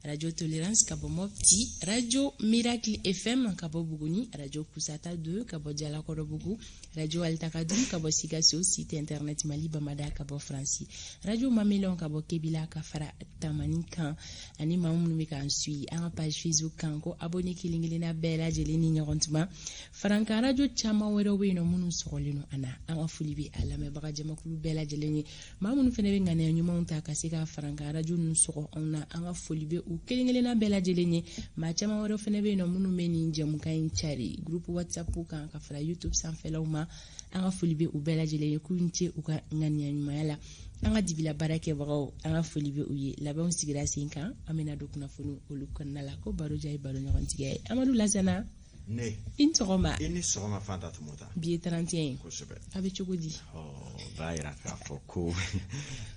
Radio Tolerance ka bɔ Mopti, Radio Miracle FM ka bɔ Buguni, Radio Kusata 2 ka bɔ Jalakɔrɔbugu, Radio Altakadum ka bɔ Sikaso, site internet Mali Bamada ka bɔ Faransi, Radio Mamelon ka bɔ Kebila ka fara Tamani kan, ani maa minnu bɛ k'an suit an ka page Facebook kan, ko abonné kelen kelenna bɛɛ lajɛlen ni ɲɔgɔn tuma. Farankan radio caman wɛrɛw bɛ yen nɔ minnu sɔgɔlen don an na. An ka foli bɛ a lamɛnbaga jamakulu bɛɛ lajɛlen ye. Maa minnu fana bɛ ŋaniya ɲumanw ta ka se ka farankan radio ninnu sɔgɔ anw na, an ka foli bɛ u kelen kelenna bɛɛ lajɛlen ye. Maa caman wɛrɛw fana bɛ yen nɔ minnu bɛ nin jɛmukan in cari groupe WhatsApp kan ka fara YouTube sanfɛlaw ma, an ka foli bɛ u bɛɛ lajɛlen ye, k'u ni ce u ka ŋaniya ɲumanya la. An ka dibila baarakɛbagaw, an ka foli bɛ u ye. Labɛnw sigira sen kan, an bɛna don kunnafoni olu kɔnɔna la. Ko baro diya ye baro ɲɔgɔntigɛ ye. Amadu Lasana, ne i ni sɔgɔma. I ni sɔgɔma Fanta Tumota. Bi ye 31 ye. Kosɛbɛ. A bɛ cogo di? Ɔ, b'a yira k'a fɔ ko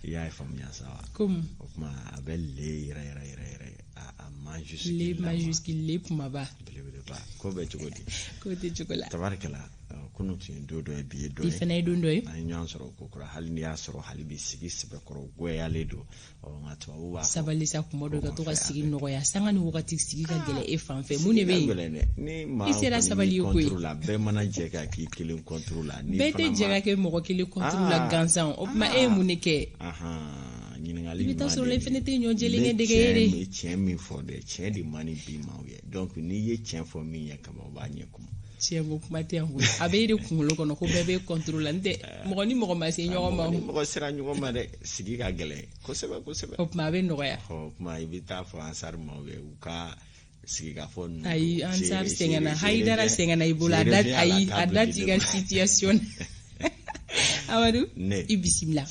i y'a faamuya sa wa? Komi o tuma a bɛ le yɛrɛ yɛrɛ yɛrɛ yɛrɛ, a majuscule. Le majuscule, le kumaba. Belebeleba. Ko bɛ cogo di? Ko tɛ cogo la. Tabarikala, kunun tun ye don dɔ ye, bi ye dɔ ye. Bi fana ye don dɔ ye. An ye ɲɔgɔn sɔrɔ ko kura, hali n'i y'a sɔrɔ hali bi sigi sɛbɛkɔrɔ goyalen don. Nka tubabu b'a fɔ sabali sa, kuma dɔ ka to ka sigi nɔgɔya, sanga ni wagati sigi ka gɛlɛn e fan fɛ. Mun de bɛ yen? Ni maa i sera sabali ye koyi. La bɛɛ mana jɛ ka k'i kelen contre la. Bɛɛ tɛ jɛ ka kɛ mɔgɔ kelen contre la gansan. O tuma e ye mun de kɛ? Ɲininkali i bɛ taa sɔrɔ e fana tɛ ɲɔ jɛlen kɛ dɛgɛ ye de. Tiɲɛ min fɔ dɛ, tiɲɛ de man di bi maaw ye. Donc n'i ye tiɲɛ fɔ min ye kaban, o b'a ɲɛ kuma. Tiɲɛ ko kuma tɛ yan koyi. A bɛ e de kunkolo kɔnɔ ko bɛɛ bɛ contre la. N tɛ mɔgɔ ni mɔgɔ ma se ɲɔgɔn ma. Ni mɔgɔ sera ɲɔgɔn ma dɛ, sigi ka gɛlɛn kosɛbɛ kosɛbɛ. O tuma a bɛ nɔgɔya. O tuma i bɛ taa fɔ Ansar maaw ye u ka sigi ka fɔ ninnu. Ayi, Ansar sɛgɛnna, Hayidara sɛgɛnna i bolo. A da, ayi, a da t'i ka situation. Amadu, i bisimila.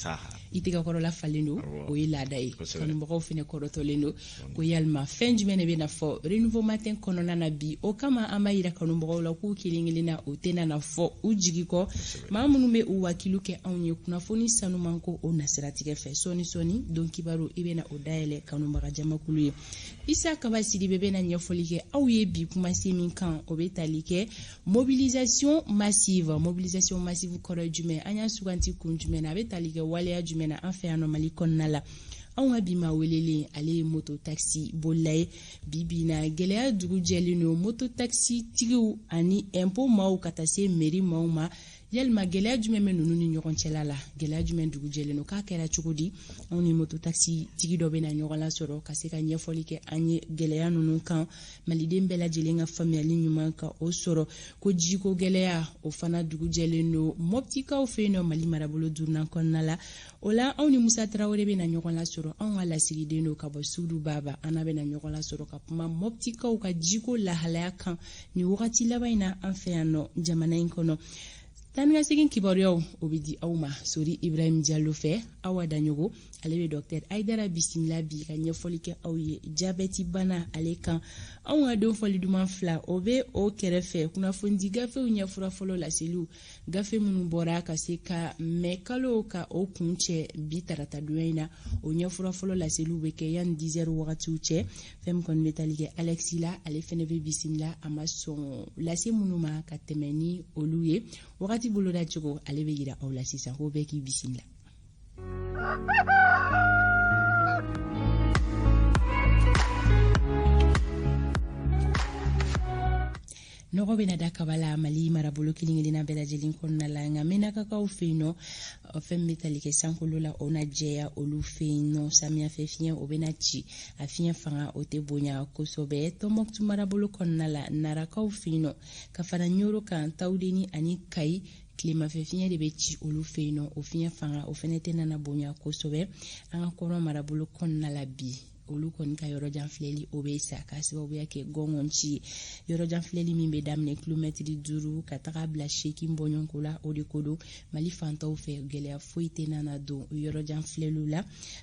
I tɛgɛ kɔrɔla falen don, o ye laada ye. Kanubagaw fana kɔrɔtɔlen don ko yalima fɛn jumɛn de bɛna fɔ Renouveau Matin kɔnɔna na bi. O kama an b'a yira kanubagaw la k'u kelen kelenna o tɛna na fɔ u jigi kɔ. Maa minnu bɛ u wakilu kɛ anw ye kunnafoni sanuman ko o nasiratigɛ fɛ, sɔɔni sɔɔni don kibaru i bɛna o dayɛlɛ kanubaga jamakulu ye. Isa Kaba Sidibe bɛna ɲɛfɔli kɛ aw ye bi kumasen min kan, o bɛ tali kɛ mobilisation massive. Mobilisation massive kɔrɔ ye jumɛn? An y'a suganti kun jumɛn na? A bɛ tali kɛ waleya jumɛn na an fɛ yan nɔ Mali kɔnɔna la? Anw ka bi maa welelen, ale ye moto taxi bolila ye. Bi bi na, gɛlɛya dugu jɛlen don moto taxi tigiw ani impôt maaw ka taa se mairie maaw ma. Yalima gɛlɛya jumɛn bɛ ninnu ni ɲɔgɔn cɛla la? Gɛlɛya jumɛn dugu jɛlen don? K'a kɛra cogo di? Anw ni moto taxi tigi dɔ bɛna ɲɔgɔn lasɔrɔ ka se ka ɲɛfɔli kɛ an ye gɛlɛya ninnu kan, maliden bɛɛ lajɛlen ka faamuyali ɲuman ka o sɔrɔ. Ko jiko gɛlɛya o fana dugu jɛlen don Moptikaw fɛ yen nɔ Mali marabolo duurunan kɔnɔna la. O la anw ni Musa Tarawele bɛna ɲɔgɔn lasɔrɔ, anw ka lasigiden don ka bɔ Sudu Baba. An n'a bɛna ɲɔgɔn lasɔrɔ ka kuma Moptikaw ka jiko lahalaya kan nin wagati laban in na an fɛ yan nɔ jamana in kɔnɔ. Taa ni ka segin kibaruyaw, o bɛ di aw ma Sori Ibrahim Jalo fɛ. Awa Daɲogo, ale bɛ docteur Ayidara bisimila bi ka ɲɛfɔli kɛ aw ye jabɛti bana ale kan. Anw ka don fɔli duman fila, o bɛ o kɛrɛfɛ kunnafonidi gafew ɲɛfura fɔlɔ laseliw, gafe minnu bɔra ka se ka mɛ kalo ka o kun cɛ bi tarata donya in na, o ɲɛfura fɔlɔ laseliw bɛ kɛ yanni 10 heures wagatiw cɛ. Fɛn min kɔni bɛ tali kɛ Alexi la, ale fɛnɛ bɛ bisimila, a ma sɔn lase minnu ma ka tɛmɛ ni olu ye. Wagati boloda cogo, ale bɛ yira aw la sisan. Ko bɛɛ k'i bisimila. Nɔgɔ bɛna da kaba la Mali marabolo kelen kelenna bɛɛ lajɛlen kɔnɔna la, nka Menakakaw fɛ yen nɔ, fɛn min bɛ tali kɛ sankolo la, o na jɛya olu fɛ yen nɔ. Samiyɛfɛ fiɲɛ, o bɛna ci, a fiɲɛ fanga o tɛ bonya kosɛbɛ. Tɔnbɔkutu marabolo kɔnɔna la, Narakaw fɛ yen nɔ, ka fara Ɲoro kan, Tawudeni ani Kayi, tilemafɛ fiɲɛ de bɛ ci olu fɛ yen nɔ, o fiɲɛ fanga o fɛnɛ tɛ nana bonya kosɛbɛ. An ka kɔrɔn marabolo kɔnɔna la bi, olu kɔni ka yɔrɔjan filɛli o bɛ sa k'a sababuya kɛ gɔngɔn ci ye. Yɔrɔjan filɛli min bɛ daminɛ kilomɛtiri 5 ka taga bila 8 bɔɲɔgɔnko la, o de ko don Mali fantaw fɛ. Gɛlɛya foyi tɛ nana don yɔrɔjan filɛliw la.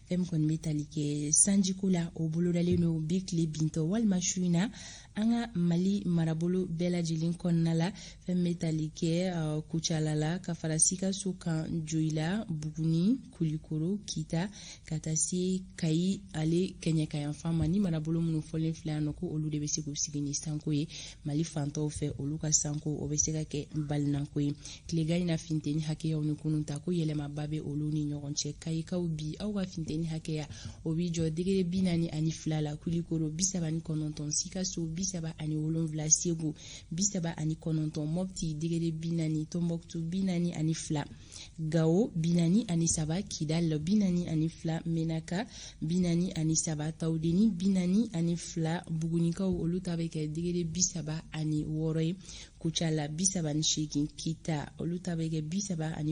Fɛn min kɔni bɛ tali kɛ sanjiko la, o bolodalen don bi tile bintɔ walima su in na an ka Mali marabolo bɛɛ lajɛlen kɔnɔna la. Fɛn min bɛ tali kɛ Kucala la, ka fara Sikaso kan, Joyila, Buguni, Kulikoro, Kita, ka taa se Kayi, ale Kɛɲɛka yanfan ma, ni marabolo minnu fɔlen filɛ yan nɔ, ko olu de bɛ se k'u sigi ni sanko ye. Mali fantɔw fɛ, olu ka sanko o bɛ se ka kɛ balinako ye. Tilegan in na, finteni hakɛyaw ni kunun ta, ko yɛlɛmaba bɛ olu ni ɲɔgɔn cɛ. Kayikaw, bi aw ka finteni hakɛya o b'i jɔ degré 42 la, Kulikoro 39, Sikaso 37, Segu 39, Mɔpti degré 40, Tɔnbɔkutu 42, Gawo 43, Kidal 42, Menaka 43, Tawudeni 42, Bugunikaw olu ta bɛ kɛ degré 36 ye, Kucala 38, Kita olu ta bɛ kɛ 39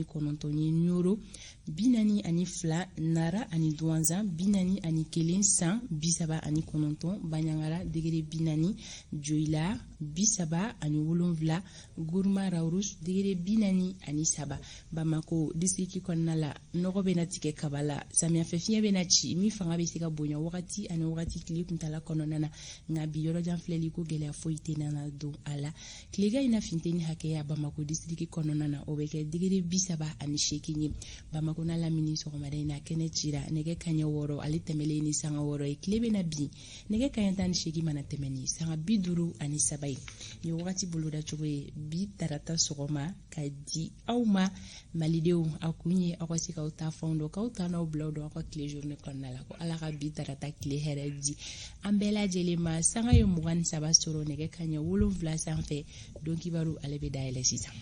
ye, Ɲoro 42, Nara ani Duwanzan 41, San 39, Baɲangara degré 40, Joyila 37, Guruma Rawurus degré 43. Bamako disiriki kɔnɔna la, nɔgɔ bɛna tigɛ kaba la, samiyɛfɛ fiɲɛ bɛna ci min fanga bɛ se ka bonya wagati ani wagati tile kuntala kɔnɔna na. Nka bi, yɔrɔjan filɛli ko gɛlɛya foyi tɛ nana don a la. Tilegan in na, finteni hakɛya Bamako disiriki kɔnɔna na, o bɛ kɛ degré 38 ye. Bamako n'a lamini, sɔgɔmada in na, kɛnɛ cira nɛgɛ kaɲɛ 6 ale tɛmɛlen ni sanga 6 ye. Tile bɛna bin nɛgɛ kaɲɛ 18 mana tɛmɛ ni sanga 53 ye. Nin wagati boloda cogo ye bi tarata sɔgɔma ka di aw ma. Malidenw, a kun ye aw ka se k'aw ta fɛnw dɔn, k'aw ta n'aw bila dɔn aw ka tile journée kɔnɔna la. Ko Ala ka bi tarata tile hɛrɛ di an bɛɛ lajɛlen ma. Sanga ye 23 sɔrɔ nɛgɛ kaɲɛ 7 sanfɛ. Don kibaru ale bɛ dayɛlɛ sisan.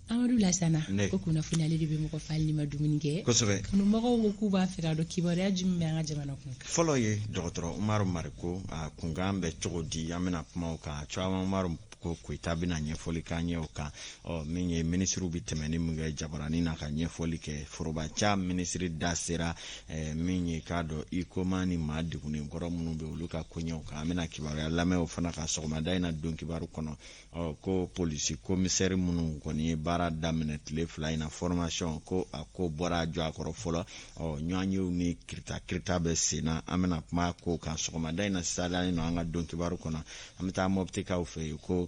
Amadu Lasana, ko kunnafoni ale de bɛ mɔgɔ fali ni ma dumuni kɛ. Kanubagaw ko k'u b'a fɛ k'a dɔn kibaruya jumɛn bɛ an ka jamana kun. Fɔlɔ ye dɔgɔtɔrɔ Umaru Mariko, a kunkan bɛ cogo di? An bɛna kuma o kan. Caman Umaru ko Koyita bɛna ɲɛfɔli k'an ye o kan. Ɔ min ye minisiriw bɛ tɛmɛni min kɛ jabaranin na ka ɲɛfɔli kɛ, forobaca minisiri da sera min ye k'a dɔn ikoma ni maa degunnen kɔrɔ minnu bɛ olu ka koɲɛw kan. An bɛna kibaruya lamɛn o fana ka sɔgɔmada in na don kibaru kɔnɔ. Ɔ ko polisi komisɛri minnu kɔni ye baara daminɛ tile 2 in na, formation ko a ko bɔra a jɔ a kɔrɔ fɔlɔ. Ɔ ɲɔgɔnyew ni kirita kirita bɛ sen na, an bɛna kuma ko kan sɔgɔmada in na. Sisan nɔ, an ka don kibaru kɔnɔ, an bɛ taa Mɔpitikaw fɛ yen, ko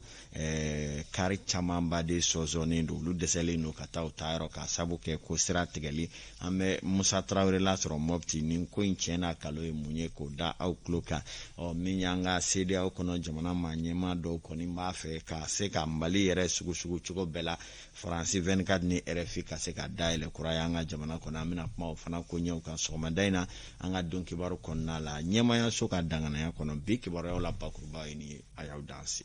kari camanba de sɔsɔnnen don, olu dɛsɛlen don ka taa u taayɔrɔ k'a sabu kɛ ko sira tigɛli. An bɛ Musa Tarawele lasɔrɔ Mɔpiti. Nin ko in tiɲɛ n'a kalo ye mun ye, k'o da aw tulo kan. Ɔ min y'an ka CEDEAO kɔnɔ jamana maa ɲɛmaa dɔw kɔni b'a fɛ ka se ka Mali yɛrɛ sugusugu cogo bɛɛ la, Faransi 24 ni RFI ka se ka dayɛlɛ kura ye an ka jamana kɔnɔ. An bɛna kuma o fana ko ɲɛw kan sɔgɔmada in na an ka don kibaru kɔnɔna la. Ɲɛmayaso ka danganaya kɔnɔ, bi kibaruyaw la bakuruba ye nin ye. A y'aw danse.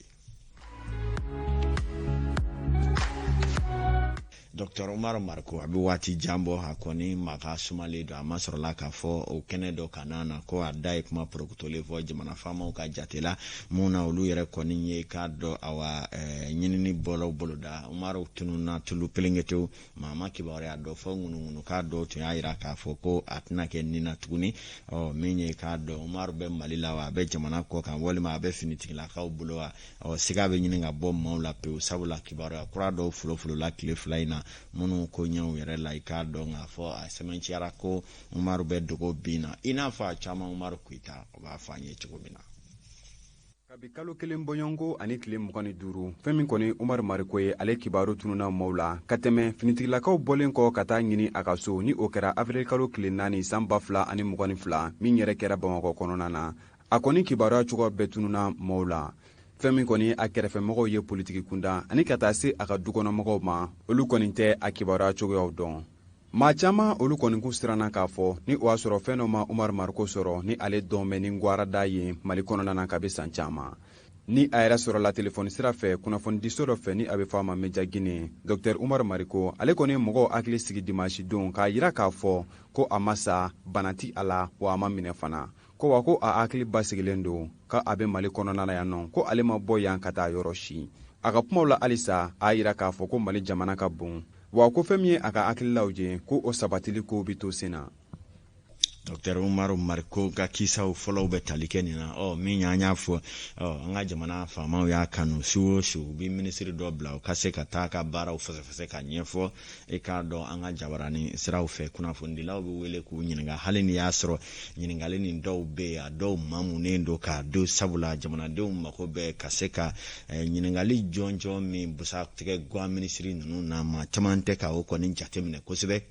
Dr Umaru Mariko, a bɛ waati jan bɔ, a kɔni maka sumalen don. A ma sɔrɔla k'a fɔ o kɛnɛ dɔ ka na na ko a da ye kuma porokotolen fɔ jamana faamaw ka jate la mun na, olu yɛrɛ kɔni ye k'a dɔn. Awa, ɲinini bɔlɔ boloda, Umaru tununna tulu pelenketew. Maa ma kibaruya dɔ fɔ, ŋunuŋunu k'a dɔw tun y'a yira k'a fɔ ko a tɛna kɛ nin na tuguni. Ɔ min ye k'a dɔn Umaru bɛ Mali la wa, a bɛ jamana kɔ kan, walima a bɛ finitigilakaw bolo wa, ɔ siga bɛ ɲini ka bɔ maaw la pewu, sabula kibaruya kura dɔw folofolola tile 2 in na minnu ko ɲɛw yɛrɛ la, i k'a dɔn k'a fɔ a sɛmɛnciyara ko Umaru bɛ dogo bin na, i n'a fɔ a caman Umaru Koyita o b'a fɔ an ye cogo min na. Kabi kalo 1 bɔɲɔgɔnko ani tile 25, fɛn min kɔni Umaru Mariko ye, ale kibaru tununa maaw la ka tɛmɛ finitigilakaw bɔlen kɔ ka taa ɲini a ka so, ni o kɛra avril kalo tile 4 san 2022, min yɛrɛ kɛra Bamakɔ kɔnɔna na. A kɔni kibaruya cogoya bɛɛ tununa maaw la. Fɛn min kɔni a kɛrɛfɛmɔgɔw ye politiki kunda ani ka taa se a ka dukɔnɔmɔgɔw ma, olu kɔni tɛ a kibaruya cogoyaw dɔn. Maa caman olu kɔni kun siranna k'a fɔ ni o y'a sɔrɔ fɛn dɔ ma Umaru Mariko sɔrɔ, ni ale dɔn bɛ ni gwarada ye Mali kɔnɔna na kabi san caman. Ni a yɛrɛ sɔrɔla telefɔni sira fɛ kunnafonidiso dɔ fɛ ni a bɛ fɔ a ma Media Guinée, Dr Umaru Mariko ale kɔni ye mɔgɔw hakili sigi dimasi don k'a yira k'a fɔ ko a ma sa, bana ti a la, wa a ma minɛ fana, ko wa ko a hakili basigilen don, ka a bɛ Mali kɔnɔna na yan nɔ, ko ale ma bɔ yan ka taa yɔrɔ si. A ka kumaw la halisa, a y'a yira k'a fɔ ko Mali jamana ka bon, wa ko fɛn min ye a ka hakililaw ye, ko o sabatili kow bɛ to sen na. Dr Umaru Mariko ka kisaw fɔlɔw bɛ tali kɛ nin na. Ɔ min y'an y'a fɔ, ɔ an ka jamana faamaw y'a kanu, su o su u bɛ minisiri dɔ bila u ka se ka taa ka baaraw fɛsɛfɛsɛ ka ɲɛfɔ. E k'a dɔn, an ka jabarani siraw fɛ, kunnafonidilaw bɛ wele k'u ɲininka, hali n'i y'a sɔrɔ ɲininkali nin dɔw bɛ yen, a dɔw mamunen don k'a don, sabula jamanadenw mako bɛ ka se ka ɲininkali jɔnjɔn min busa tigɛ guwan minisiri ninnu na, maa caman tɛ ka o kɔni jateminɛ kosɛbɛ.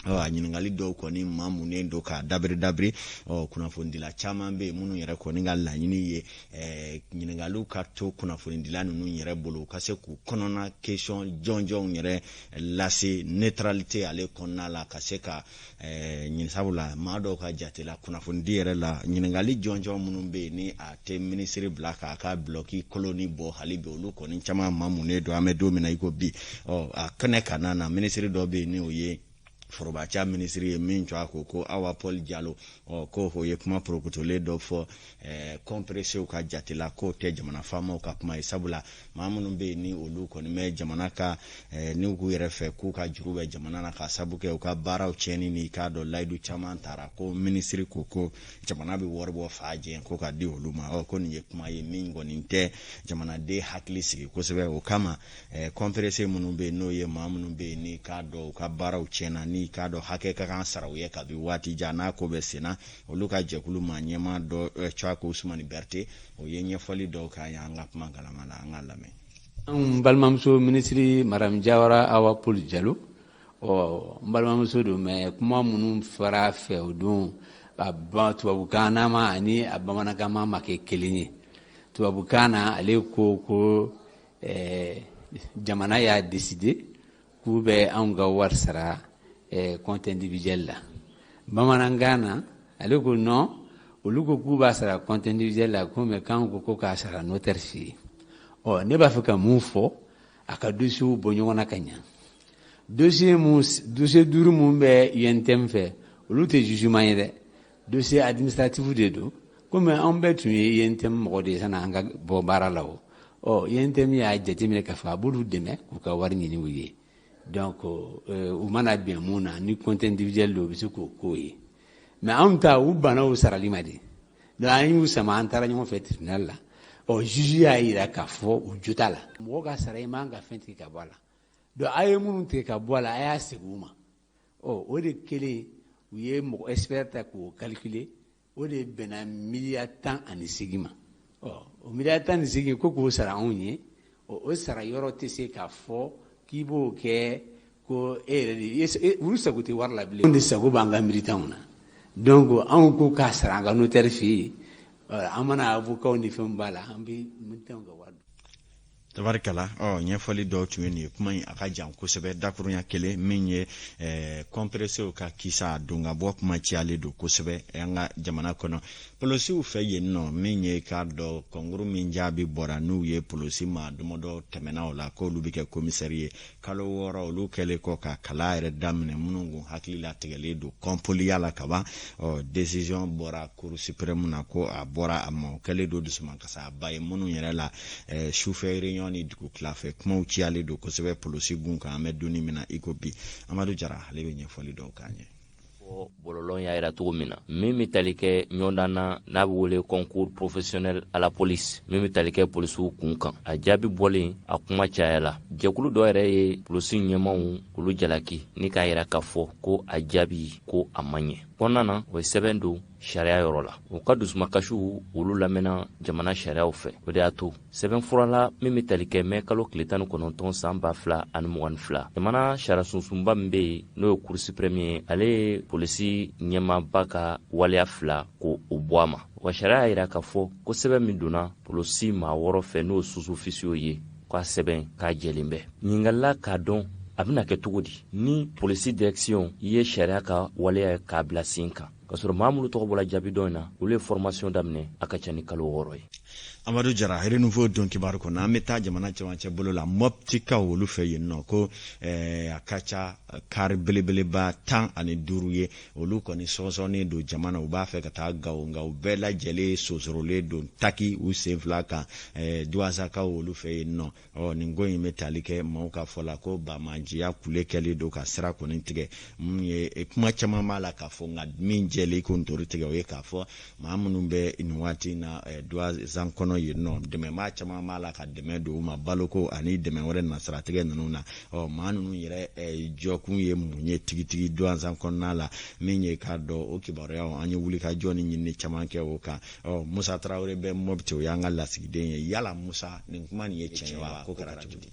A ɲininkali dɔw kɔni mamunen don k'a dabiri dabiri. Ɔ kunnafonidila caman bɛ yen minnu yɛrɛ kɔni ka laɲini ye ɲininkaliw ka to kunnafonidila ninnu yɛrɛ bolo, u ka se k'u kɔnɔna question jɔnjɔnw yɛrɛ lase neutralité ale kɔnɔna la, ka se ka ɲini, sabula maa dɔw ka jate la, kunnafonidi yɛrɛ la, ɲininkali jɔnjɔn minnu bɛ yen ni a tɛ minisiri bila k'a ka bulɔki koloni bɔ, hali bi olu kɔni caman mamunen don. An bɛ don min na i ko bi, ɔ a kɛnɛ ka na minisiri dɔ bɛ yen ni o ye forobaca minisiri ye, min tɔgɔ ko Awa Paul Jalo. Ɔ ko o ye kuma porokotolen dɔ fɔ kɔnperesew ka jate la, k'o tɛ jamana faamaw ka kuma ye, sabula maa minnu bɛ yen ni olu kɔni bɛ jamana ka n'u k'u yɛrɛ fɛ k'u ka juru bɛ jamana na, ka sabu kɛ u ka baaraw tiɲɛni ni k'a dɔn layidu caman tara, ko minisiri ko jamana bɛ wari bɔ fa jɛ ko ka di olu ma. Ɔ ko nin ye kuma ye min kɔni tɛ jamanaden hakili sigi kosɛbɛ. O kama, kɔnperese minnu bɛ yen, n'o ye maa minnu bɛ yen ni k'a dɔn u ka baaraw tiɲɛna, ni k'a dɔn hakɛ ka kan sara u ye kabi waati jan n'a ko bɛ sen na, olu ka jɛkulu maa ɲɛmaa dɔ tɔgɔ ko Usumani Berete, o ye ɲɛfɔli dɔw k'an ye an ka kuma galama la, an k'a lamɛn. Anw balimamuso minisiri Madame Jawara Awa Paul Jalo, ɔ n balimamuso don, mais kuma minnu fɔra a fɛ o don, a ba tubabukan na ma ani a bamanankan ma kɛ kelen ye. Tubabukan na, ale ko jamana y'a décidé k'u bɛ anw ka wari sara compte individuel la. Bamanankan na, ale ko non, olu ko k'u b'a sara compte individuel la, ko mais k'anw ko k'a sara notaire fɛ yen. Ɔ ne b'a fɛ ka mun fɔ? A ka dossier bɔ ɲɔgɔn na ka ɲa. Dossier mun, dossier 5 mun bɛ UNTM fɛ, olu tɛ jugement ye dɛ, dossier administratif de don. Komi anw bɛɛ tun ye UNTM mɔgɔ de ye sanni an ka bɔ baara la, o ɔ UNTM y'a jateminɛ k'a fɔ a b'olu dɛmɛ k'u ka wari ɲini u ye. Donc u mana bɛn mun na ni compte individuel don, u bɛ se k'o k'o ye, mais anw ta, u banna o sarali ma de. Donc an y'u sama, an taara ɲɔgɔn fɛ tribunal la. Ɔ juge y'a yira k'a fɔ u jo t'a la, mɔgɔ ka sara i man ka fɛn tigɛ ka bɔ a la. Donc a ye minnu tigɛ ka bɔ a la, a y'a segin u ma. Ɔ o de kɛlen, u ye mɔgɔ expert ta k'o calculer, o de bɛnna miliyari 18 ma. Ɔ o miliyari 18, ko k'o sara anw ye, ɔ o sara yɔrɔ tɛ se k'a fɔ k'i b'o kɛ ko e yɛrɛ de olu sago tɛ wari la bilen. Anw de sago b'an ka militants na. Donc anw ko k'a sara an ka notaire fɛ yen, an mana avocat ni fɛnw b'a la, an bɛ militants ka wari. Tabarikala, ɔ ɲɛfɔli dɔw tun ye nin ye. Kuma in a ka jan kosɛbɛ. Dakurunya kelen min ye, kɔnperesew ka kisa don ka bɔ kuma cayalen don kosɛbɛ an ka jamana kɔnɔ polosiw fɛ yen nɔ. Min ye k'a dɔn concours min jaabi bɔra, n'u ye polosi maa damadɔ tɛmɛna o la k'olu bɛ kɛ komisɛri ye, kalo 6 olu kɛlen kɔ ka kalan yɛrɛ daminɛ, minnu kun hakili latigɛlen don kɔnpoliya la kaban, ɔ décision bɔra Cour suprême na ko a bɔra a ma. O kɛlen don dusumakasaba ye minnu yɛrɛ la, sufɛ réunion ni dugu tila fɛ kumaw cayalen don kosɛbɛ polosi gun kan. An bɛ donni min na i ko bi, Amadu Jara, ale bɛ ɲɛfɔli dɔw k'an ye. Bɔlɔlɔ y'a yira cogo min na, min bɛ tali kɛ ɲɔgɔndan na n'a bɛ wele concours professionnel à la police, min bɛ tali kɛ polisiw kun kan, a jaabi bɔlen, a kuma cayala. Jɛkulu dɔ yɛrɛ ye polisi ɲɛmaw olu jalaki ni k'a yira k'a fɔ ko a jaabi ko a man ɲɛ kɔnɔna na, o ye sɛbɛn don sariya yɔrɔ la. U ka dusumakasiw olu lamɛnna jamana sariyaw fɛ. O de y'a to sɛbɛn furala min bɛ tali kɛ mɛ kalo tile 19 san 2022, jamana sariya sunsunba min bɛ yen n'o ye Cour suprême ye, ale ye polisi ɲɛmaaba ka waleya fila ko o bɔ a ma. U ka sariya y'a yira k'a fɔ ko sɛbɛn min donna polisi maa 6 fɛ, n'o sous-officiers ye, k'a sɛbɛn k'a jɛlen bɛ. Ɲininkalila k'a dɔn a bɛna kɛ cogo di ni polisi direction ye sariya ka waleya k'a bila sen kan, k'a sɔrɔ maa minnu tɔgɔ bɔra jaabi dɔn in na, olu ye formation daminɛ a ka ca ni kalo 6 ye. Amadu Jara, Renouveau don kibaru kɔnɔ, an bɛ taa jamana cɛmancɛ bolo la, Mɔptikaw olu fɛ yen nɔ, ko a ka ca kari belebeleba 15 ye, olu kɔni sɔnsɔnnen don jama na, u b'a fɛ ka taa Gawo, nka u bɛɛ lajɛlen sonsorolen don taki u sen fila kan Duwansakaw olu fɛ yen nɔ. Ɔ nin ko in bɛ tali kɛ maaw ka fɔ la ko banbaanciya kule kɛlen don ka sira kɔni tigɛ. Mun ye, kuma caman b'a la k'a fɔ, nka min jɛlen ko ntori tigɛ, o ye k'a fɔ maa minnu bɛ nin waati in na Duwanzan kɔnɔ yen nɔ, dɛmɛbaa caman b'a la ka dɛmɛ don u ma baloko ani dɛmɛ wɛrɛ nasiratigɛ ninnu na. Ɔ maa ninnu yɛrɛ jɔkun ye mun ye tigitigi Duwanzan kɔnɔna la, min ye k'a dɔn o kibaruyaw, an ye wulikajɔ ni ɲinini caman kɛ o kan. Ɔ Musa Tarawele bɛ Mɔpti, o y'an ka lasigiden ye. Yala Musa, nin kuma nin ye tiɲɛ ye wa? Ko kɛra cogo di?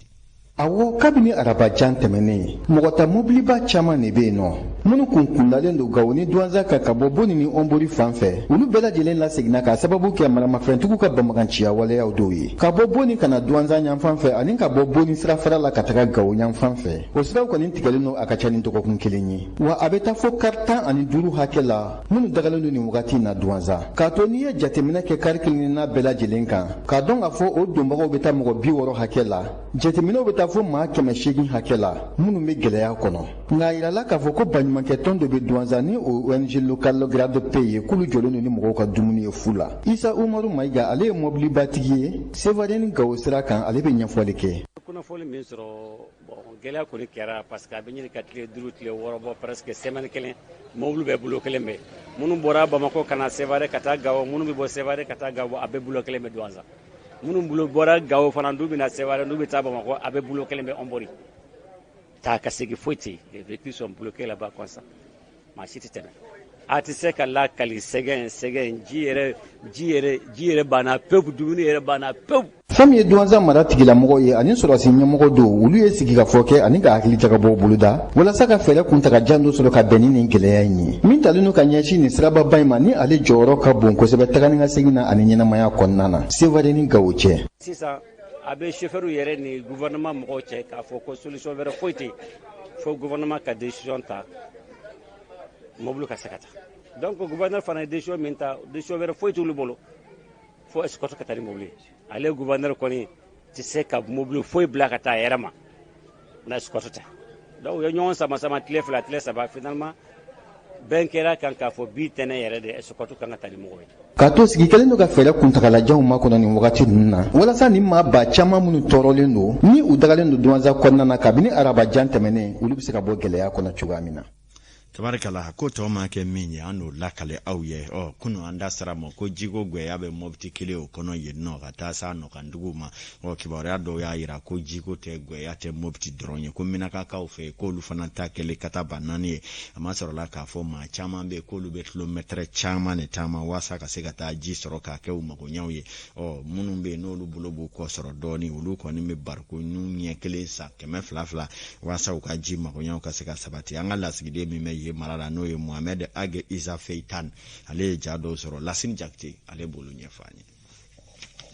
Awɔ, kabini arabajan tɛmɛnen, mɔgɔ ta mobiliba caman de bɛ yen nɔ minnu kun kundalen don Gawo ni Duwanza kan ka bɔ Boni ni Ɔnbori fan fɛ. Olu bɛɛ lajɛlen laseginna k'a sababu kɛ maramafɛntigiw ka banbaganciya waleyaw dɔw ye, ka bɔ Boni ka na Duwanza yanfan fɛ ani ka bɔ Boni sirafara la ka taga Gawo yanfan fɛ. O siraw kɔni tigɛlen don a ka ca ni dɔgɔkun kelen ye, wa a bɛ taa fo kari 15 hakɛ la minnu dagalen don nin wagati in na Duwanza. K'a to n'i ye jateminɛ kɛ kari kelenna bɛɛ lajɛlen kan, k'a dɔn k'a fɔ o donbagaw bɛ taa mɔgɔ 60 hakɛ la, jateminɛw bɛ taa fo maa 800 hakɛ la minnu bɛ gɛlɛya kɔnɔ. Nka a yirala k'a fɔ ko baɲumankɛtɔn dɔ bɛ Duwanza ni o ONG local Grade P ye, k'olu jɔlen don ni mɔgɔw ka dumuni ye fu la. Isa Umaru Mayiga, ale ye mɔbilibatigi ye Sevare ni Gawo sira kan, ale bɛ ɲɛfɔli kɛ. Kunnafoni min sɔrɔ, bon, gɛlɛya kɔni kɛra parce que a bɛ ɲini ka tile 5, tile 6 bɔ, presque semaine kelen, mobili bɛɛ bolo kelen bɛ. Minnu bɔra Bamakɔ ka na Sevare ka taa Gawo, minnu bɛ bɔ Sevare ka taa Gawo, a bɛɛ bolo kelen bɛ Duwanza. Minnu bolo bɔra Gawo fana, n'u bɛ na Sevare, n'u bɛ taa Bamakɔ, a bɛɛ bolo kelen bɛ Ɔnbori. Taa ka segin foyi tɛ yen. Les véhicules sont bloqués là-bas comme ça. Maa si tɛ tɛmɛ. A tɛ se ka lakali sɛgɛn sɛgɛn, ji yɛrɛ, ji yɛrɛ, ji yɛrɛ banna pewu, dumuni yɛrɛ banna pewu. Fɛn min ye Duwanza mara tigilamɔgɔw ye ani sɔrɔdasi ɲɛmɔgɔ dɔw, olu ye sigikafɔ kɛ ani ka hakili jagabɔ boloda walasa ka fɛɛrɛ kuntagajan dɔ sɔrɔ ka bɛn ni nin gɛlɛya in ye, min talen don ka ɲɛsin nin sirababa in ma, ni ale jɔyɔrɔ ka bon kosɛbɛ taga ni ka segin na ani ɲɛnamaya kɔnɔna na Sevare ni Gawo cɛ. Sisan a bɛ chauffeur yɛrɛ ni gouvernement mɔgɔw cɛ k'a fɔ ko solution wɛrɛ foyi tɛ yen fo gouvernement ka décision ta, mobili ka se ka taa. Donc gouverneur fana ye décision min ta, décision wɛrɛ foyi t'olu bolo fo escorte ka taa ni mobili ye. Ale gouverneur kɔni tɛ se ka mobili foyi bila ka taa a yɛrɛ ma n'a escorte tɛ. Donc u ye ɲɔgɔn sama sama tile 2, tile 3, finalement bɛn kɛra kan k'a fɔ bi tɛnɛ yɛrɛ de escorte kan ka taa ni mɔgɔ ye. K'a to sigi kɛlen don ka fɛɛrɛ kuntagalajanw makɔnɔ nin wagati ninnu na, walasa nin maa ba caman minnu tɔɔrɔlen don ni u dagalen don Duwanza kɔnɔna na kabini arabajan tɛmɛnen, olu bɛ se ka bɔ gɛlɛya kɔnɔ cogoya min na. Tabarikala, ko tɔ ma kɛ min ye, an n'o lakale aw ye. Ɔ kunu an da sera ma ko jiko gwɛya bɛ Mɔpti kelen o kɔnɔ yen nɔ ka taa s'a nɔkanduguw ma. Ɔ kibaruya dɔw y'a yira ko jiko tɛ gwɛya tɛ Mɔpti dɔrɔn ye, ko Minakakaw fɛ yen k'olu fana ta kɛlen kataba naani ye. A ma sɔrɔla k'a fɔ maa caman bɛ yen k'olu bɛ kilomɛtɛrɛ caman de taama waasa ka se ka taa ji sɔrɔ k'a kɛ u magoɲɛw ye. Ɔ minnu bɛ yen n'olu bolo b'u kɔ sɔrɔ dɔɔni, olu kɔni bɛ bariko ɲu ɲɛ kelen san 200 200 waasa u ka ji magoɲɛw ka se ka sabati. An ka lasigiden min bɛ yen mara la, n'o ye Mohamed Ag Isa Feitan, ale ye ja dɔw sɔrɔ. Lasini Jakite, ale b'olu ɲɛfɔ an ye.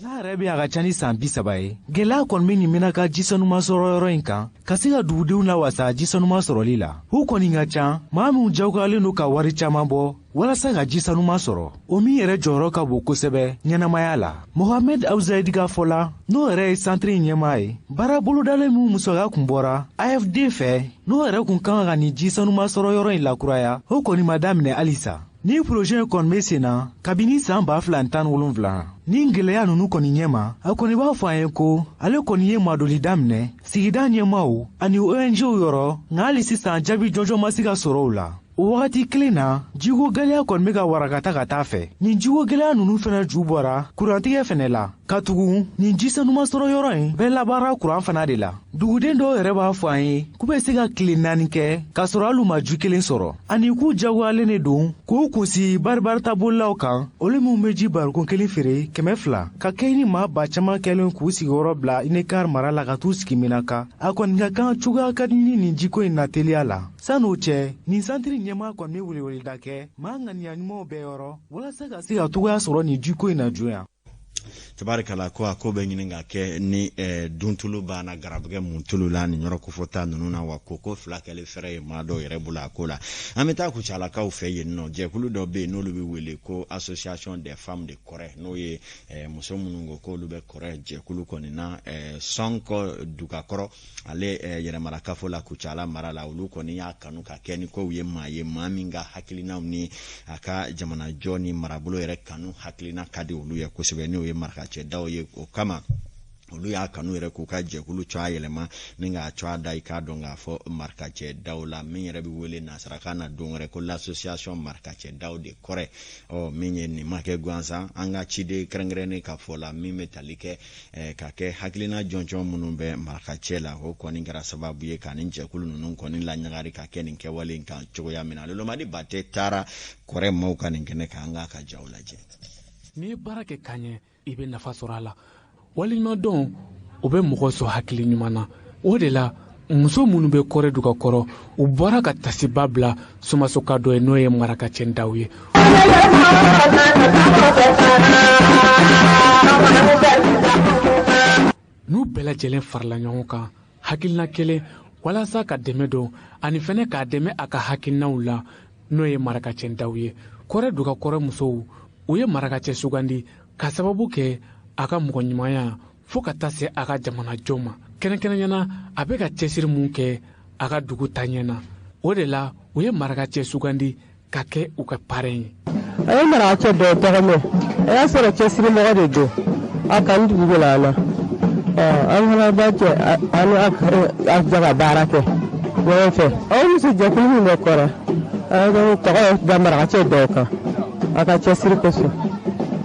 N'a yɛrɛ bɛ a ka ca ni san 30 ye, gɛlɛya kɔni bɛ nin Menaka ji sanuman sɔrɔ yɔrɔ in kan ka se ka dugudenw lawasa ji sanuman sɔrɔli la. U kɔni ka ca maa minnu jagoyalen don ka wari caman bɔ walasa ka ji sanuman sɔrɔ, o min yɛrɛ jɔyɔrɔ ka bon kosɛbɛ ɲɛnamaya la. Mohamed Awuzayidi ka fɔ la, n'o yɛrɛ ye santiri in ɲɛmaa ye, baara bolodalen min musaka kun bɔra AFD fɛ, n'o yɛrɛ kun kan ka nin ji sanuman sɔrɔ yɔrɔ in lakuraya, o kɔni ma daminɛ halisa. Ni projet in kɔni bɛ sen na kabini san 2017, ni gɛlɛya ninnu kɔni ɲɛma, a kɔni b'a fɔ an ye ko ale kɔni ye madoli daminɛ sigida ɲɛmaaw ani ONGw yɔrɔ, nka hali sisan jaabi jɔnjɔn ma se ka sɔrɔ u la. O wagati kelen na, jiko gɛlɛya kɔni bɛ ka warakata ka taa fɛ. Nin jiko gɛlɛya ninnu fana ju bɔra kurantigɛ fɛnɛ la, katugu nin ji sanuman sɔrɔ yɔrɔ in bɛɛ labaara kuran fana de la. Duguden dɔw yɛrɛ b'a fɔ an ye k'u bɛ se ka tile 4 kɛ k'a sɔrɔ hali u ma ji kelen sɔrɔ, ani k'u jagoyalen de don k'u kunsi baribaritabololaw kan, olu minnu bɛ ji barikon kelen feere 200, ka kɛɲɛ ni maa ba caman kɛlen k'u sigiyɔrɔ bila Inekar mara la ka t'u sigi Menaka. A kɔni ka kan cogoya ka di ni nin jiko in na teliya la. San'o cɛ, nin santiri ɲɛmaa kɔni bɛ weleweleda kɛ maa ŋaniya ɲumanw bɛɛ yɔrɔ walasa ka se ka cogoya sɔrɔ nin jiko in na joona. Tabarikala, ko a ko bɛ ɲini ka kɛ ni duntulu banna garabugɛ muntulu la nin yɔrɔ kofɔta ninnu na, wa ko fila kɛlen fɛrɛ ye maa dɔw yɛrɛ bolo a ko la. An bɛ taa Kucalakaw fɛ yen nɔ, jɛkulu dɔ bɛ yen n'olu bɛ wele ko Association des femmes de Kɔrɛ, n'o ye muso minnu ko k'olu bɛ Kɔrɛ jɛkulu kɔni na, Sɔnkɔ Dugakɔrɔ ale yɛrɛmarakafo la Kucala mara la. Olu kɔni y'a kanu ka kɛ ni kow ye maa ye, maa min ka hakilinaw ni a ka jamanajɔ ni marabolo yɛrɛ kanu hakilina ka di olu ye kosɛbɛ, n'o ye marakacɛdaw ye. O kama olu y'a kanu yɛrɛ k'u ka jɛkulu cogoya yɛlɛma ni k'a cogoya da i k'a dɔn k'a fɔ marakacɛdaw la, min yɛrɛ bɛ wele nansarakan na don wɛrɛ ko l'Association marakacɛdaw de Kɔrɛ. Ɔ min ye nin ma kɛ gansan, an ka ciden kɛrɛnkɛrɛnnen ka fɔ la, min bɛ tali kɛ ka kɛ hakilina jɔnjɔn minnu bɛ marakacɛ la, o kɔni kɛra sababu ye ka nin jɛkulu ninnu kɔni laɲagari ka kɛ nin kɛwale in kan cogoya min na. Lolomadi Bate taara Kɔrɛ maaw ka nin kɛnɛ kan, an k'a ka jaw lajɛ. N'i ye baara kɛ ka ɲɛ, i bɛ nafa sɔrɔ a la. Waleɲumandɔn, o bɛ mɔgɔ sɔn hakili ɲuman na. O de la muso minnu bɛ Kɔrɛ Dugakɔrɔ, u bɔra ka tasiba bila Somasoka dɔ ye, n'o ye marakacɛndaw ye. N'u bɛɛ lajɛlen farala ɲɔgɔn kan hakilina kelen walasa ka dɛmɛ don ani fɛnɛ k'a dɛmɛ a ka hakilinaw la, n'o ye marakacɛndaw ye. Kɔrɛ Dugakɔrɔ musow, u ye marakacɛ sugandi ka sababu kɛ a ka mɔgɔ ɲumanya fo ka taa se a ka jamanajɔ ma. Kɛrɛnkɛrɛnyana, a bɛ ka cɛsiri mun kɛ a ka dugu taɲɛ na, o de la u ye marakacɛ sugandi ka kɛ u ka parrain ye. A ye marakacɛ dɔw tɔgɔ mɛn, a y'a sɔrɔ cɛsirimɔgɔ de don, a kanu dugu la an na. An fana b'a kɛ an a jɛ ka baara kɛ ɲɔgɔn fɛ. Aw muso jɛkulu min bɛ Kɔrɛ, an tɔgɔ da marakacɛ dɔw kan a ka cɛsiri kosɔn.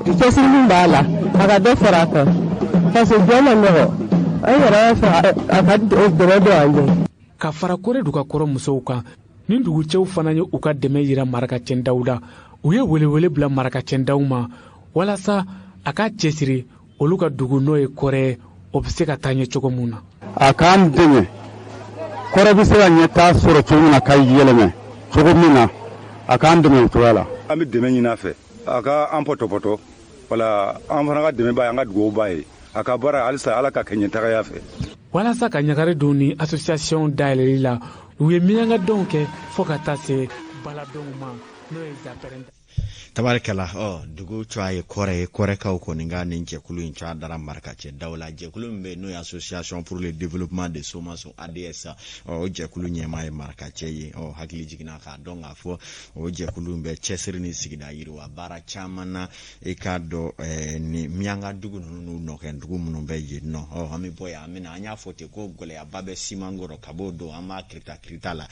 Cɛsiri min b'a la, a ka dɔ fara a kan, parce que jɔn ma nɔgɔ, an yɛrɛ b'a fɛ a ka dɛmɛ don an ye. Ka fara Kɔrɛ Dugakɔrɔ musow kan, ni dugucɛw fana ye u ka dɛmɛ yira marakacɛndaw la. U ye welewele bila marakacɛndaw ma walasa a ka cɛsiri olu ka dugu, n'o ye Kɔrɛ, o bɛ se ka taa ɲɛ cogo mun na. A k'an dɛmɛ, Kɔrɛ bɛ se ka ɲɛtaa sɔrɔ cogo min na, ka yɛlɛmɛ cogo min na, a k'an dɛmɛ o cogoya la. An bɛ dɛmɛ ɲini a fɛ, a ka an pɔtɔpɔtɔ, wala an fana ka dɛmɛ b'a ye, an ka dugawu b'a ye, a ka baara halisa Ala ka kɛ ɲɛtagaya fɛ. Walasa ka ɲagari don ni association dayɛlɛli la, u ye miyankadenw kɛ fo ka taa se baladenw ma, n'o ye zapɛrɛn. Tabarikala, ɔ dugu cogoya ye Kɔrɛ ye. Kɔrɛkaw kɔni ka nin jɛkulu in cogoya dara marakacɛdaw la. Jɛkulu min bɛ yen n'o ye Association pour le développement de Somaso ADS, ɔ o jɛkulu ɲɛmaa ye marakacɛ ye. Ɔ hakili jiginna k'a dɔn k'a fɔ o jɛkulu in bɛ cɛsiri ni sigida yiriwa baara caman na, i k'a dɔn ni miyanka dugu ninnu n'u nɔkɛ dugu minnu bɛ yen nɔ. Ɔ an bɛ bɔ yan, an bɛ na, an y'a fɔ ten ko gɛlɛyaba bɛ siman kɔrɔ ka b'o don, an b'a kirita kirita la.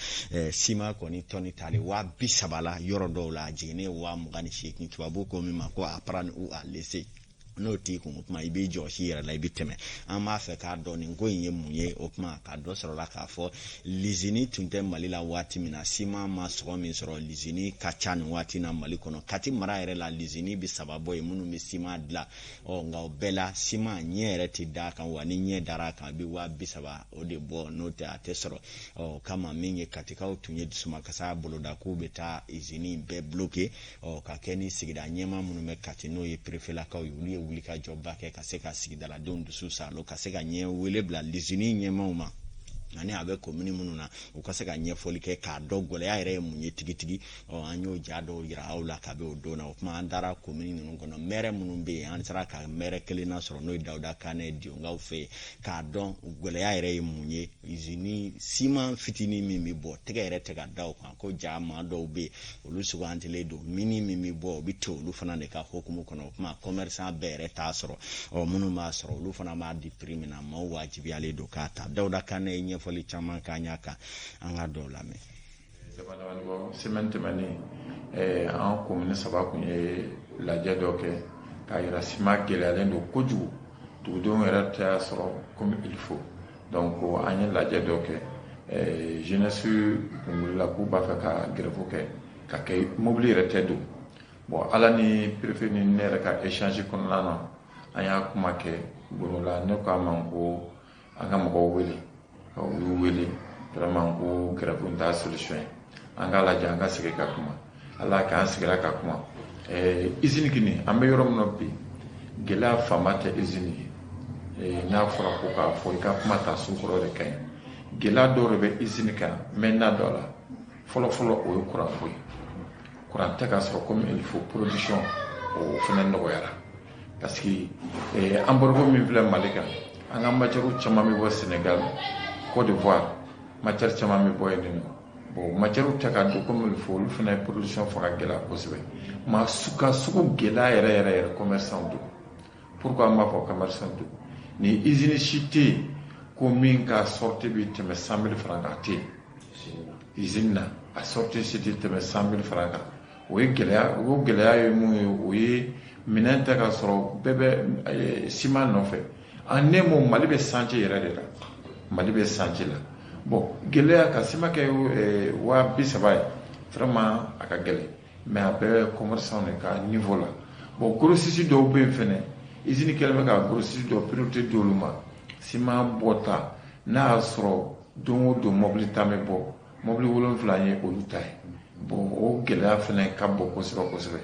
Siman kɔni tɔni talen 30,000 la, yɔrɔ dɔw la a jiginnen 28,000. Tubabu ko min ma ko à prendre ou à laisser, n'o t'i kun, o tuma i b'i jɔsi i yɛrɛ la, i bɛ tɛmɛ. An b'a fɛ k'a dɔn nin ko in ye mun ye. O tuma ka dɔ sɔrɔ la k'a fɔ lizini tun tɛ Mali la waati min na, siman ma sɔgɔ min sɔrɔ, lizini ka ca nin waati na Mali kɔnɔ. Kati mara yɛrɛ la, lizini bɛ 3 bɔ yen minnu bɛ siman dilan. Ɔ nka o bɛɛ la siman ɲɛ yɛrɛ tɛ d'a kan, wa ni ɲɛ dara a kan, i bɛ 30,000 o de bɔ, n'o tɛ a tɛ sɔrɔ. Ɔ kama min ye Katikaw tun ye dusumakasa boloda k'u bɛ taa izini bɛɛ bloqué, ɔ ka kɛ ni sigida ɲɛmaa minnu bɛ Kati, n'o ye perefelakaw ye, olu ye wulikajɔba kɛ ka se ka sigidaladenw dusu salo, ka se ka ɲɛ wele bila lizini ɲɛmaaw ma ani a bɛ komini minnu na, u ka se ka ɲɛfɔli kɛ k'a dɔn gɛlɛya yɛrɛ ye mun ye tigitigi. Ɔ an y'o ja dɔw yira aw la kabi o don na. O tuma an taara komini ninnu kɔnɔ, mɛrɛ minnu bɛ yen, an sera ka mɛrɛ kelen na sɔrɔ, n'o ye Dawuda Kanɛ Dionkaw fɛ yen, k'a dɔn gɛlɛya yɛrɛ ye mun ye. Izini siman fitinin min bɛ bɔ, tɛgɛ yɛrɛ tɛ ka da o kan, ko ja maa dɔw bɛ yen olu sugantilen don, mini min bɛ bɔ o bɛ to olu fana de ka hokumu kɔnɔ. O tuma commerçant bɛɛ yɛrɛ t'a sɔrɔ, ɔ minnu b'a sɔrɔ olu fana b'a di prix min na, maaw wajibiyalen don k'a ta. Dawuda Kanɛ ye ɲɛfɔli caman k'an y'a kan, an ka dɔw lamɛn. Semaine tɛmɛnen, an commune 3 kun ye lajɛ dɔ kɛ k'a yira siman gɛlɛyalen don kojugu, dugudenw yɛrɛ t'a sɔrɔ comme il faut. Donc an ye lajɛ dɔ kɛ, jeunesse kun wulila k'u b'a fɛ ka grève kɛ, ka kɛ mobili yɛrɛ tɛ don. Bon ala ni préfet ni ne yɛrɛ ka échange kɔnɔna na, an y'a kuma kɛ bon la, ne k'a ma ko an ka mɔgɔw wele, ka olu wele vraiment ko grève t'a solution ye, an k'a lajɛ an ka segin ka kuma. Ala k'an sigira ka kuma. Usine kini an bɛ yɔrɔ min na bi, Gɛlɛya fanba tɛ usine ye. N'a fɔra ko k'a fɔ i ka kuma ta su kɔrɔ de ka ɲi. Gɛlɛya dɔw de bɛ usine kan, n bɛ na dɔ la. Fɔlɔfɔlɔ, o ye kuranko ye. Kuran tɛ ka sɔrɔ comme il faut, production o fana nɔgɔyara, parce que embargo min filɛ Mali kan, an ka matière caman bɛ bɔ Sénégal, Côte d'Ivoire, matière caman bɛ bɔ yen nɔ. Bon, matière tɛ ka don comme il faut, olu fana production fanga gɛlɛya kosɛbɛ. Ma ka sugu gɛlɛya yɛrɛ yɛrɛ yɛrɛ, commerçant don. Pourquoi an b'a fɔ commerçant don? Ni usine si tɛ yen ko min ka sortie bɛ tɛmɛ 100 000 francs kan, a tɛ yen. Usine na, a sortie si tɛ tɛmɛ 100 000 francs kan. O ye gɛlɛya. O gɛlɛya ye mun ye? O ye minɛn tɛ ka sɔrɔ, bɛɛ bɛ siman nɔfɛ. En un mot, Mali bɛ chantier yɛrɛ de la, Mali bɛ chantier la. Bon, gɛlɛya ka siman kɛ 30 000 ye, vraiment a ka gɛlɛn, mais a bɛɛ commerçant de ka niveau la. Bon, grossiste dɔw bɛ yen fɛnɛ, usine kɛlen bɛ ka grossiste dɔw priorité di olu ma. Siman bɔta, n'a y'a sɔrɔ don o don mobili 10 bɛ bɔ, mobili 7 ye olu ta ye. Bon, o gɛlɛya fɛnɛ ka bon kosɛbɛ kosɛbɛ.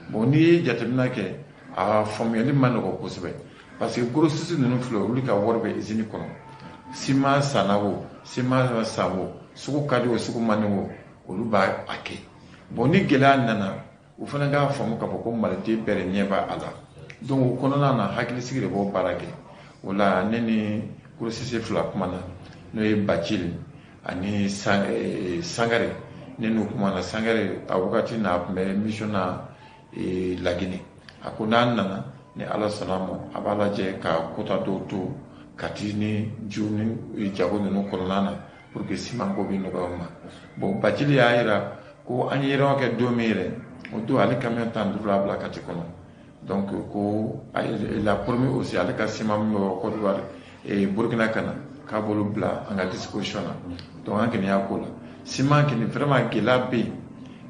Bon, n'i ye jateminɛ kɛ, a faamuyali ma nɔgɔ kosɛbɛ, parce que grossiste ninnu filɛ, olu ka wari bɛ usine kɔnɔ. Siman sanna o, siman ma san o, sugu ka di o, sugu man di o, olu b'a a kɛ. Bon, ni gɛlɛya nana, o fana k'a faamu k'a fɔ ko maliden bɛɛ de ɲɛ b'a la. Donc o kɔnɔna na, hakilisigi de b'o baara kɛ. O la, ne ni grossiste fila kumana, n'o ye Bacili ani Sangare. Ne n'u kumana. Sangare, a wagati n'a tun bɛ mission na Laginɛ, a ko n'a nana, ni Ala sɔnna ma, a b'a lajɛ ka quota dɔw to Kati ni jiw ni jago ninnu kɔnɔna na pour que siman ko bɛ nɔgɔya u ma. Bon, Bacili y'a yira ko an ye réunion kɛ don min yɛrɛ, o don ale camion 15 y'a bila Kati kɔnɔ. Donc ko il a promis aussi, ale ka siman min bɛ Côte d'Ivoire, Burkina ka na, k'a b'olu bila an ka disposition na. Donc an kɔni y'a k'o la. Siman kɔni, vraiment gɛlɛya bɛ yen,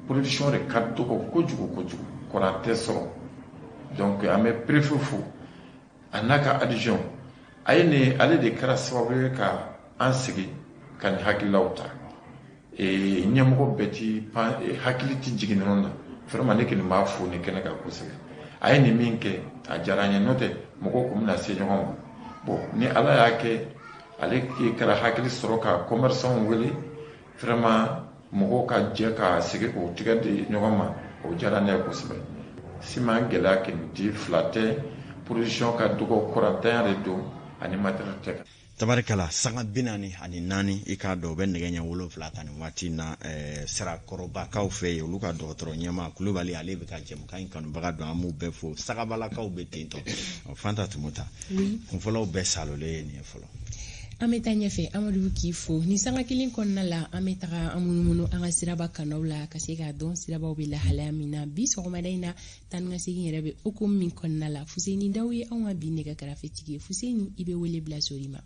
production de ka dɔgɔ kojugu kojugu, kuran tɛ sɔrɔ. Donc an bɛ préfet fo a n'a ka adjoint. A ye nin, ale de kɛra sababu ye ka an sigi ka nin hakililaw ta. Ɲɛmɔgɔ bɛɛ ti pan hakili ti jigin ninnu na. Vraiment, ne kɔni b'a fo nin kɛnɛ kan kosɛbɛ. A ye nin min kɛ, a diyara an ye, n'o tɛ mɔgɔw kun bɛna se ɲɔgɔn ma. Bon, ni Ala y'a kɛ, ale kɛra hakili sɔrɔ ka commerçant wele, vraiment mɔgɔw ka jɛ ka sigi k'o tigɛ di ɲɔgɔn ma, o diyara ne ye kosɛbɛ. Siman gɛlɛya kɔni ti fila tɛ, production ka dɔgɔ, kurantanya de don ani matériel tɛ. Tabarikala, sanga 44, i k'a dɔn o bɛ nɛgɛ ɲɛ 7 kan nin waati na, Sirakɔrɔbakaw fɛ yen, olu ka dɔgɔtɔrɔ ɲɛmaa Kulubali, ale bɛ ka jɛmukan in kanubaga dɔn, an b'u bɛɛ fo. Sagabalakaw bɛ ten tɔ. Fanta Tumuta, kunfɔlɔw bɛɛ salolen ye nin ye fɔlɔ. An bɛ taa ɲɛfɛ. Amadu, k'i fo. Ni sanga kelen kɔnɔna la, an bɛ taga an munumunu an ka siraba kanaw la ka se k'a dɔn sirabaw bɛ lahalaya min na bi sɔgɔmada in na. Taa ni ka segin yɛrɛ bɛ hukumu min kɔnɔna la, Fuseni Daw ye anw ka bi nɛgɛ karafetigi ye. Fuseni, i bɛ wele bila sori ma.